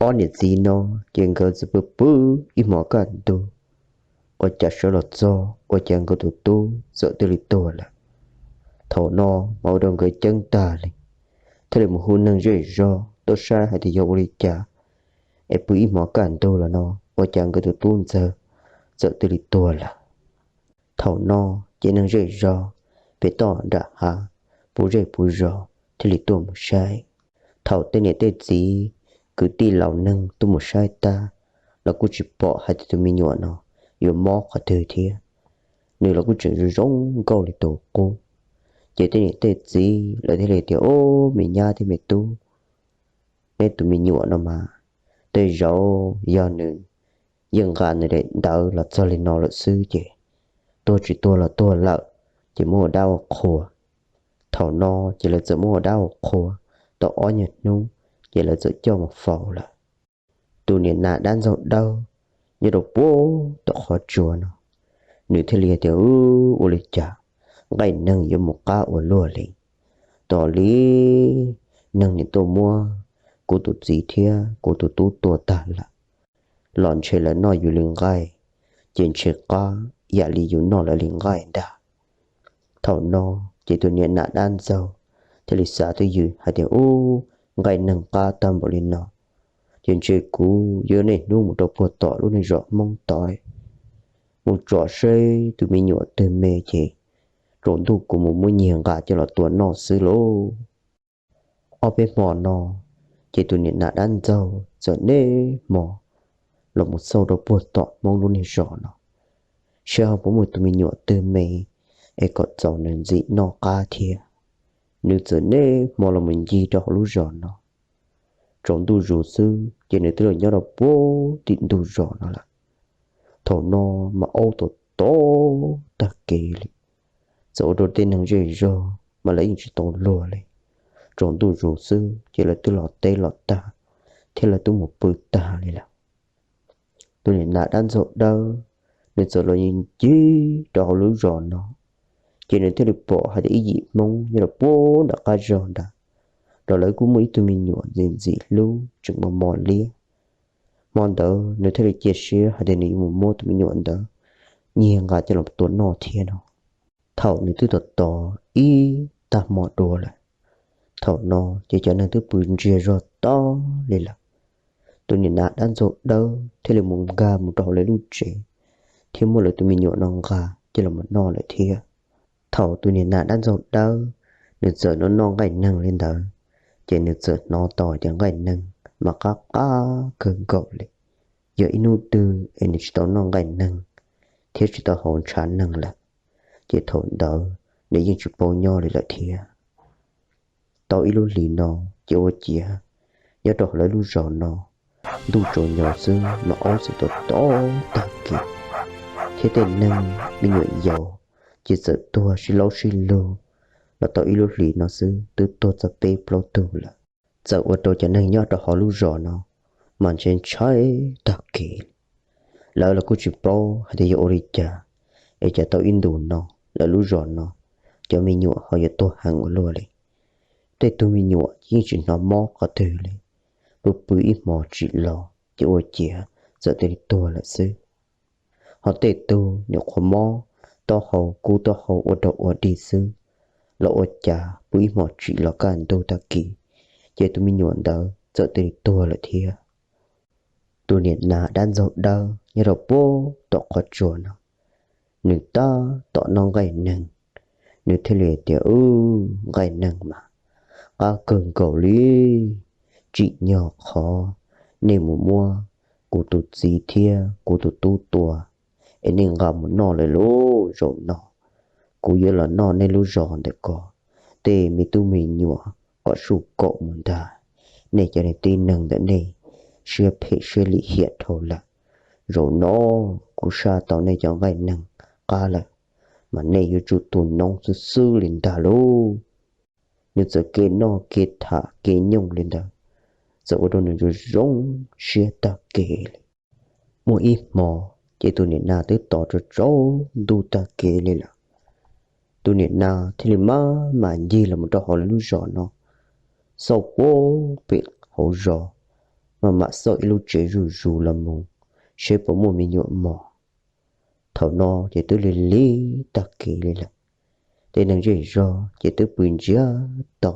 Ob niam txiv no ces nkawd txawm pw pw ib hmos kaj ntug, ua cas sawv los txog ua cas nkawd tus tub txawm thiaj li tuag lawm. Thaum no mas ua rau nkawd ceeb tag li, thiaj li mus hu neeg zej zog tuaj saib hais tias yog ua li cas es pw ib hmos kaj ntug los no ua cas nkawd tus tub ntxawg txawm thiaj li tuag lawm. Thaum no ces neeg zej zog pem toj nram hav, puv zej puv zos thiaj li tuaj mus saib. Thaum tej niam tej txiv, kwv tij laus neeg tuaj mus saib tag los kuj tsis pom hais tias tus me nyuam no yuav mob qhov twg thiab, nws los kuj tseem zoo zoo nkauj li tus qub. Ces tej niam tej txiv lawv thiaj li tias, Ub, me nyab thiab me tub, neb tus me nyuam no mas tej zaum yog nws yeej nqa nws daim ntawv los txog li no lawm xwb ces tuag tsis tuag los tuag lawm, ces muab ua dab ua qhua. Thaum no ces lawv txawm muab ua dab ua qhua tau ob nyuag hnub, ces lawv txawm coj mus faus lawm. Tus niam nas dab ntxaug dawb nyob rau puag tom qhov tsua no, nws thiaj li tias, Ub, ua li cas nqaij neeg yuav mus qab ua luaj li? Tos li neeg nim tuaj muab kuv tus txiv thiab kuv tus tub tua tag lawm, los ntshe lawv noj yus li nqaij, ces ntshe qab ib yam li yus noj lawv li nqaij ntag. Thaum no ces tus niam nas dab ntxaug thiaj li xav twj ywm hais tias, Ub, nqaij neeg qab tag npaum li no, ces ntshe kuv yuav niaj hnub mus rau puag tom lub niag zos Hmoob tod mus tsom seb tus me nyuam twg me ces tsaus ntuj kuv mus muab nyiag nqa coj los tua noj xwb lauj. Ob peb hmo no ces tus niam nas dab ntxaug txawm niaj hmo los mus xauj rau puag tom Hmoob lub niag zos no, saib ho puas muaj tus me nyuam twg me es kom txaus nws ntxim noj qab thiab. Nws txawm niaj hmo los mus ncig rau hauv lub zos no. Tsaus ntuj zus xwb ces nws twb los nyob rau puag tim ntug zos no lawm. Thaum no mas aub tom tom tag kev li, txawm ua rau tej neeg zej zog mas lawv yeej tsis tau luag li. Tsaus ntuj zus xwb ces lawv twb los teb los tag thiab lawv twb mus pw tag li lawm. Tus niam nas dab ntxaug dawb, nws txawm los ncig rau hauv lub zos no, ces nws thiaj li pom hais tias ib yim Hmoob nyob rau puag nram qab zos nrad, los lawv kuj muaj ib tug me nyuam ntxim ntxim hlub tseem mos mos liab. Hmo ntawd nws thiaj li cia siab hais tias nws yuav mus muab tus me nyuam ntawd nyiag nqa coj los tua noj thiab no. Thaum nws twb tos tos ib tag hmo dua lawm, thaum no ces cov neeg twb pw ntsiag zog tag li lawm. Tus niam nas dab ntxaug dawb thiaj li mus nkag mus rau hauv lawv lub tsev thiab muab lawv tus me nyuam no nqa coj los noj lawm thiab. Thaum tus niam nas dab ntxaug dawb nws txawm noj noj nqaij neeg li ntawd, ces nws txawm hnov tau hais tias nqaij neeg mas qab qab kawg nkaus li. Yog ib hnub twg es nws tsis tau noj nqaij neeg thiab tsis tau haus ntshav neeg lawm, ces thaum ntawd nws yeej tsis paub nyob li lawm thiab. Tau ib lub hlis no, ces ua ciav nyob rau hauv lawv lub zos no, ntuj tsaus nyo xwb mas aub txawm tom tom tag kev, thiab tej neeg me nyuam yaus ces txawm tuag sib laub sib lug los tau ib lub hlis no xwb twb tuag txog peb plaub tug lawm. Txawm ua rau cov neeg nyob rau hauv lub zos no mas ntshai ntshai tag kev. Lawv los kuj tsis paub hais tias yog ua li cas es cas tau ib ntus no lawv lub zos no cov me nyuam ho yuav tuag heev ua luaj li. Tej tug me nyuam yeej tsis hnov mob qhov twg li, pw pw ib hmos tsim los ces ua ciav txawm thiaj li tuag lawm xwb. Ho tej tug nyuam qhuav mob taub hau kub taub hau ua rog ua dig xwb, los ua cas pw ib hmos tsim los kaj ntug tag kis ces tus me nyuam ntawd txawm thiaj li tuag lawm thiab. Tus niam nas dab ntxaug dawb nyob rau puag tom qhov tsua no, nws tab tom noj nqaij neeg, nws thiaj li tias, Wb, nqaij neeg mas qab kawg nkaus li. Tsim nyog qhov nej mus muab kuv tus txiv thiab kuv tus tub tua es nej nqa mus noj lawm lauj. Zaum no kuv yuav los noj nej lub zos ntawm ko tej me tub me nyuam kom suj kaum mus ntag. Nej cov niag tib neeg ntawm nej siab phem siab lim hiam dhau lawm. Zaum no kuv saj tau nej cov nqaij neeg qab lawm, mas nej yuav tsum tu noob xwb xwb li ntag lauj. Nws txawm kev noj kev tham kev nyooj li ntawd, txawm ua rau nws zoo zoo siab tag kev li. Muaj ib hmo ces tus niam nas twb tos tsaus tsaus ntuj tag kev li lawm. Tus niam nas thiaj li maj mam ncig los mus rau hauv lawv lub zos no, xauj puag pem hauv zos, maj mam xauj ib lub tsev zuj zus los mus, seb puas muaj me nyuam mos. Thaum no ces twb lig lig tag kev li lawm, tej neeg zej zog ces twb pw ntsiag to.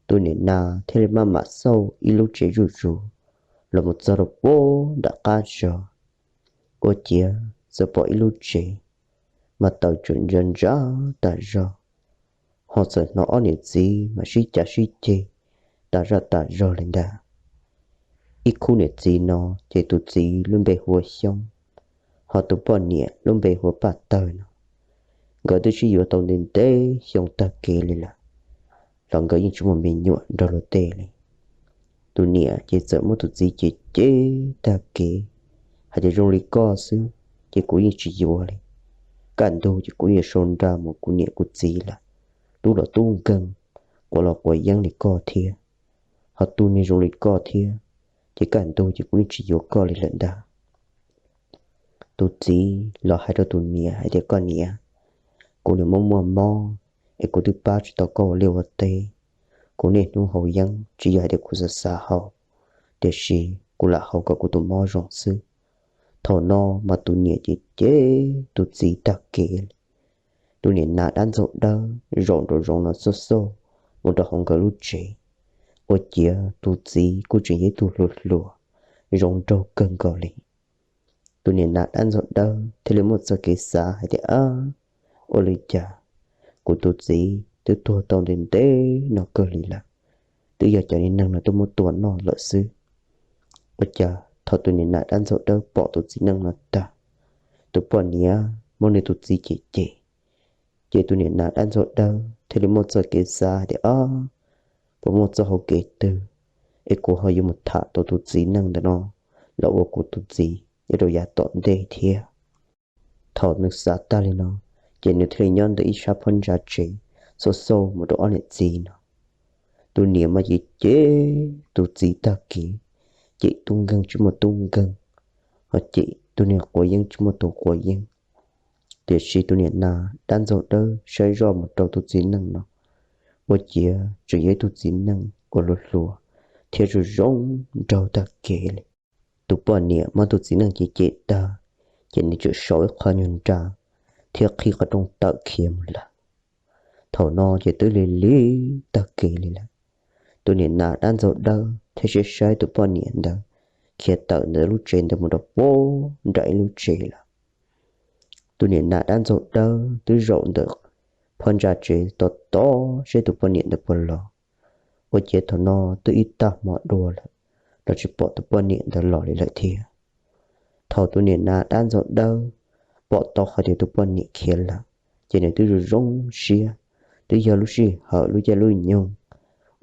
Tus niam nas thiaj li maj mam xauj ib lub tsev zuj zus los mus txog rau puag nram qab zos. Ua ciav txawm pom ib lub tsev mas taws tsuam ntsa ntsa tas zog, ho txawm hnov ob niam txiv mas sib cav sib ceg tas zaj tas zog li ntag. Ib khub niam txiv no ces tus txiv lub npe hu ua Xyoob, ho tus poj niam lub npe hu ua Paj Tawg no. Nkawd twb sib yuav tau ntev ntev xyoo tag kev li lawm, los nkawd yeej tsis muaj me nyuam nrog luag tej li. Tus niam ces txawm muab tus txiv cem cem tag kev hais tias, Zoo li koj xwb ces kuv yeej tsis yuav li. Kaj ntug ces kuv yuav sau nra mus kuv niam kuv txiv lawm, tub los tub nkeeg, quav los quav yeeb li koj thiab, ho tus niag zoo li koj thiab ces kaj ntug ces kuv yeej tsis yuav koj li lawm ntag. Tus txiv los hais rau tus niam hais tias, Koj niam, kuv niam muaj muaj mob es kuv twb pab tsis tau koj ua liaj ua teb. Kuv niaj hnub haus yeeb tsis yog hais tias kuv xav xav haus, tiam sis kuv lam haus kom kuv tus mob zoo xwb. Thaum no mas tus niam ces cem tus txiv tag kev li. Tus niam nas dab ntxaug dawb zaum nraum zoov no xauj xauj mus rau hauv nkawd lub tsev, ua ciav tus txiv kuj tseem yog ib tug hluas hluas zoo nraug kawg nkaus li. Tus niam nas dab ntxaug dawb thiaj li muaj txoj kev xav hais tias, Ab, ua li cas kuv tus txiv twb tuag tau ntev ntev no kawg li lawm, twb yog cov niag neeg no tuaj muab tua noj lawm xwb. Ua cas thaum tus niam nas dab ntxaug dawb pom tus txiv neej no tag, tus poj niam muab nws tus txiv cem cem, ces tus niam nas dab ntxaug dawb thiaj li muaj txoj kev xav hais tias, Ab, puas muaj txoj hauv kev twg es kuv ho yuav mus tham tau tus txiv neej ntawm no los ua kuv tus txiv nyob rau yav tom ntej thiab? Thaum nws xav tag li no, ces nws thiaj li nyob ntawm ib sab phab ntsa tsev xauj xauj mus rau ob niam txiv no. Tus niam mas cem cem tus txiv tag kev, cem tub nkeeg tsis muaj tub nkeeg, ho cem tus niag quav yeeb tsis muaj tus quav yeeb. Tiam sis tus niam nas dab ntxaug dawb saib zoj mus rau tus txiv neej no, ua ciav tseem yog ib tug txiv neej uas hluas hluas thiab zoo zoo nraug tag kev li. Tus poj niam muab tus txiv neej cem cem tag, ces nws txawm sau ib qho nyuag nra thiab qhib qhov rooj tawm khiav mus lawm. Thaum no ces twb lig lig tag kev li lawm. Tus niam nas dab ntxaug dawb thiaj saib saib tus poj niam ntawd khiav tawm ntawm lub tsev ntawd mus rau puag nram ib lub tsev lawm. Tus niam nas dab ntxaug dawb twb zaum ntawm phab ntsa tsev tos tos seb tus poj niam ntawd puas los. Ua ciav thaum no twb ib tag hmo dua lawm los tsis pom tus poj niam ntawd los li lawm thiab. Thaum tus niam nas dab ntxaug dawb pom tau hais tias tus poj niam khiav lawm, ces nws twb zoo zoo siab, twb yog lub sij hawm lub caij lub nyoog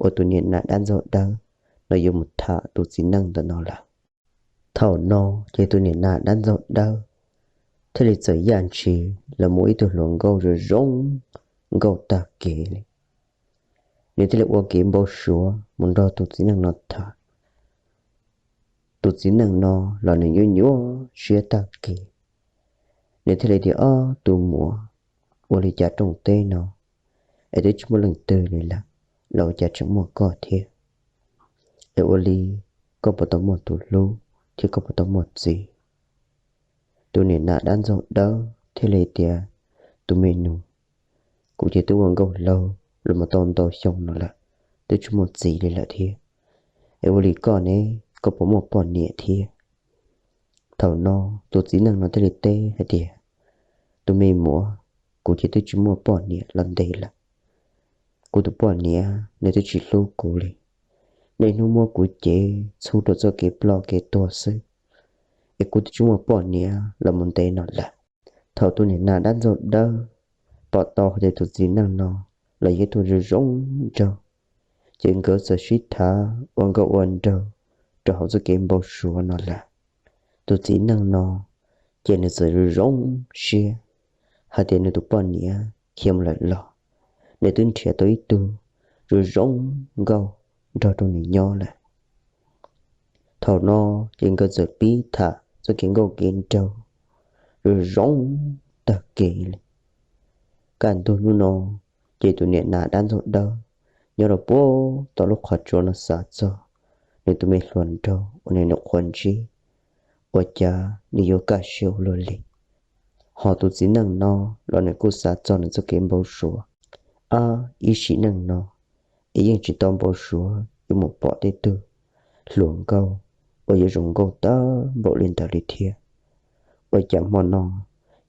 uas tus niam nas dab ntxaug dawb no yuav mus tham tus txiv neej ntawm no lawm. Thaum no ces tus niam nas dab ntxaug dawb thiaj li txawm yaj ntshis los mus ib tug hluas nkauj zoo zoo nkauj tag kev li. Nws thiaj li ua kev npau suav mus nrog tus txiv neej no tham. Tus txiv neej no los nws nyuaj nyuaj siab tag kev, nws thiaj li tias, Ob tug muam, ua li cas rooj teb no es twb tsis muaj leej twg li lawm, los ua cas tseem muaj koj thiab? Es ua li koj puas tau muaj tus hlub thiab koj puas tau muaj txiv? Tus niam nas dab ntxaug dawb thiaj li tias, Tus me nus, kuv ces twb ua nkauj laug los mus tau ntau xyoo no lawm, twb tsis muaj txiv li lawm thiab. Es ua li koj ne, koj puas muaj poj niam thiab? Thaum no tus txiv neej no thiaj li teb hais tias, Tus me muam, kuv ces twb tsis muaj poj niam los ntev lawm. Kuv tus poj niam nws twb tsis hlub kuv li, niaj hnub muab kuv cev txhub rau txoj kev ploj kev tuag xwb, es kuv twb tsis muaj poj niam los mus ntev no lawm. Thaum tus niam nas dab ntxaug dawb pom tau hais tias tus txiv neej no los yog ib tug zoo zoo nraug, ces nkawd txawm sib tham ua nkauj ua nraug rau hauv txoj kev npau suav no lawm. Tus txiv neej no ces nws txawm zoo zoo siab hais tias nws tus poj niam khiav mus lawm los, nws twb nrhiav tau ib tug zoo zoo nkauj nrog rau nws nyob lawm. Thaum no ces nkawd txawm pib tham txoj kev nkauj kev nraug zoo zoo tag kev li. Kaj ntug hnub no ces tus niam nas dab ntxaug dawb nyob rau puag tom lub qhov tsua no xav txog nws tus me hluas nraug uas nws nyuam qhuav ntsib, ua cas nws yuav kaj siab ua luaj li. Ho tus txiv neej no los nws kuj xav txog nws txoj kev npau suav, ab, ib sim neej no es yeej tsis tau npau suav yuav mus pom tej tug hluas nkauj uas yuav zoo nkauj tag npaum li ntawd li thiab. Ua cas hmo no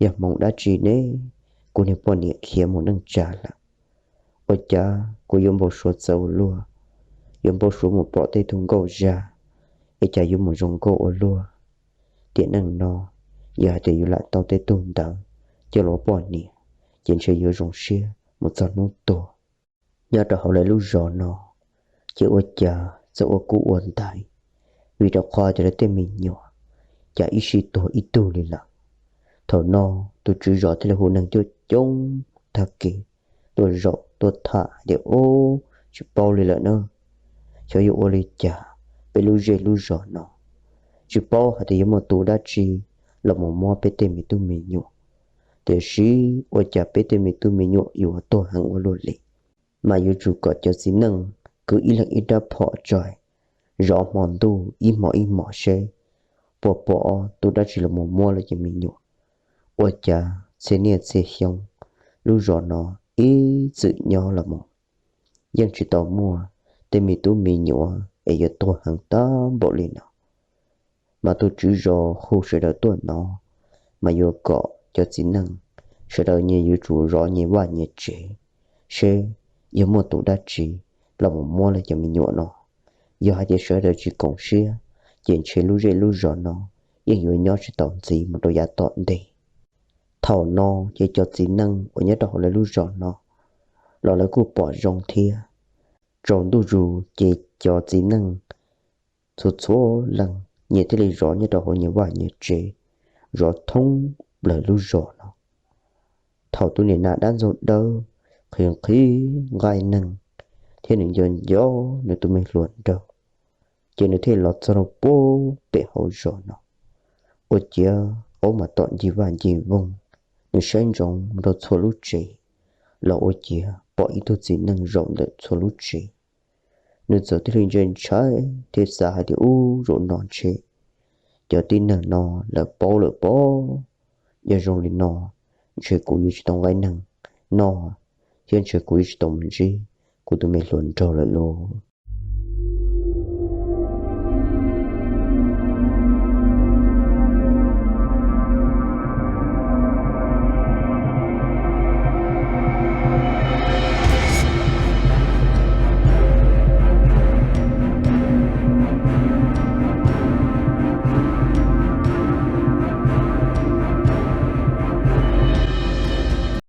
yog hmoov dab tsi ne, kuv niag poj niam khiav mus neej tsa lawm? Ua cas kuv yuav npau suav txawv ua luaj, yuav npau suav mus pom tej tug nkauj zag, es cas yuav mus zoo nkauj ua luaj? Tiam neej no, yog hais tias yuav lam tau tej tug ntawd coj los ua poj niam, ces ntshe yuav zoo siab mus txog hnub tuag. Nyob rau hauv lawv lub zos no, ces ua cas txawm ua kub ua ntaiv, vim rau qhov tias lawv tej me nyuam cas ib sij tuag ib tug li lawm. Thaum no, tus tswv zos thiaj li hu neeg coob coob tag kev tuaj zaum tuaj tham hais tias, Ub, tsis paub li lawm na, xyov yuav ua li cas, peb lub zej lub zos no tsis paub hais tias yuav muaj tus dab tsi los mus muab peb tej me tub me nyuam, tiam sis ua cas peb tej me tub me nyuam yuav tuag heev ua luaj li. Mas yuav tsum kom cov txiv neej kwv ib leeg ib rab phom tso, zov hmo ntuj ib hmos ib hmos seb puas pom tus dab tsi los mus muab lawv cov me nyuam. Ua cas txhia niaj txhia xyoo, lub zos no ib txwm nyob los mus yeej tsis tau muaj tej me tub me nyuam es yuav tuag heev tag npaum li no. Mas tus tswv zos hu sawv daws tuaj no, mas yuav kom cov txiv neej sawv daws nyias yuav tsum zov nyias vaj nyias tsev, seb yog muaj tus dab tsi los mus muab lawv cov me nyuam no. Yog hais tias sawv daws tsis koom siab, ces ntshe lub zej lub zos no yeej yuav nyob tsis tau ntxiv mus rau yav tom ntej. Thaum no ces cov txiv neej uas nyob rau hauv lawv lub zos no los lawv kuj pom zoo thiab. Tsaus ntuj zus ces cov txiv neej txhua txhua leej nyias thiaj li zov nyob rau hauv nyias vaj nyias tsev, zov thoob plaws lub zos no. Thaum tus niam nas dab ntxaug dawb nqhis nqhis nqaij neeg thiab nws nco nco nws tus me hluas nraug, ces nws thiaj los txog rau puag pem hauv zos no. Ua ciav aub mas tom ncig vaj ncig voog, nws saib ntsoov rau txhua lub tsev los ua ciav pom ib tug txiv neej zaum ntawm txhua lub tsev. Nws txawm thiaj li ntshai ntshai thiab xav hais tias, Ub, zaum no ntshe cov tib neeg no lawv paub lawm pob. Yog zoo li no, ntshe kuv yuav tsis tau nqaij neeg noj, thiab ntshe kuv yuav tsis tau mus ntsib kuv tus me hluas nraug lawm lauj.